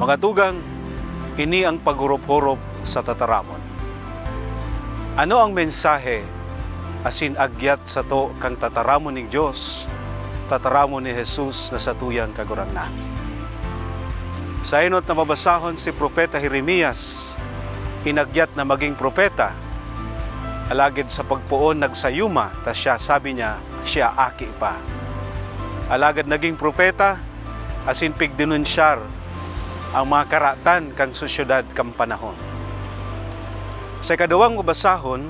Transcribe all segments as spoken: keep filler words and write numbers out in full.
Mga tugang, ini ang paghurup-hurup sa tataramon. Ano ang mensahe asin agyat sato kan tataramon nin Dios, tataramon ni Jesus na satuyang Kagurangnan? Sa enot na babasahon si Propeta Jeremias, inagyat na magin propeta, alagad sa pagpoon nagsayuma ta siya, sabi niya, siya aki pa. Alagad nagin propeta, asin pigdenunsyar ang mga karatan kan sosyedad kan panahon. Sa ikaduwang babasahon,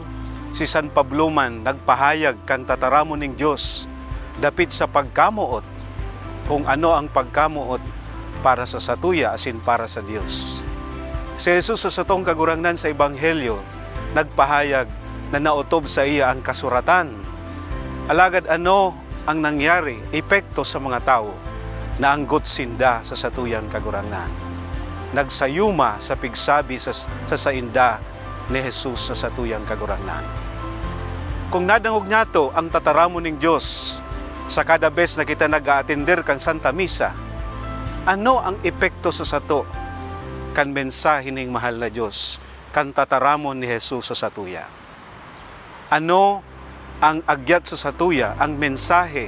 si San Pablo man nagpahayag kan tataramon nin Dios dapit sa pagkamoot, kung ano ang pagkamoot para sa satuya asin para sa Dios. Si Jesus sa satong Kagurangnan sa Ebanghelyo nagpahayag na naotob saiya ang kasuratan. Alagad ano ang nangyari, epekto sa mga tawo? Naanggot sinda sa satuyang Kagurangnan. Nagsayuma sa pigsabi sa, sa sainda ni Jesus sa satuyang Kagurangnan. Kung nadangog nyato ang tataramon nin Dios sa kada bes na kita nag-aatender kan Santa Misa, ano ang epekto sa sato kan mensahe nin mahal na Dios, kan tataramon ni Jesus sa satuya? Ano ang agyat sa satuya, ang mensahe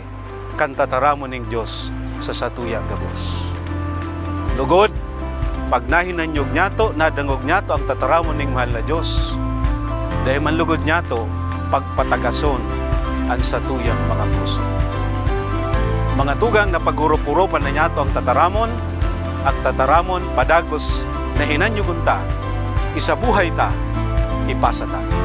kan tataramon nin Dios sa satuya gabos? Lugod, pag nahinanyog nyato, nadangog nyato ang tataramon nin mahal na Dios, dai man lugod nyato pagpatagason an satuyang mga puso. Mga tugang, na paghurup-hurupan na nyato ang tataramon, ang tataramon padagos na hinanyogon ta, isabuhay ta, ipasa ta.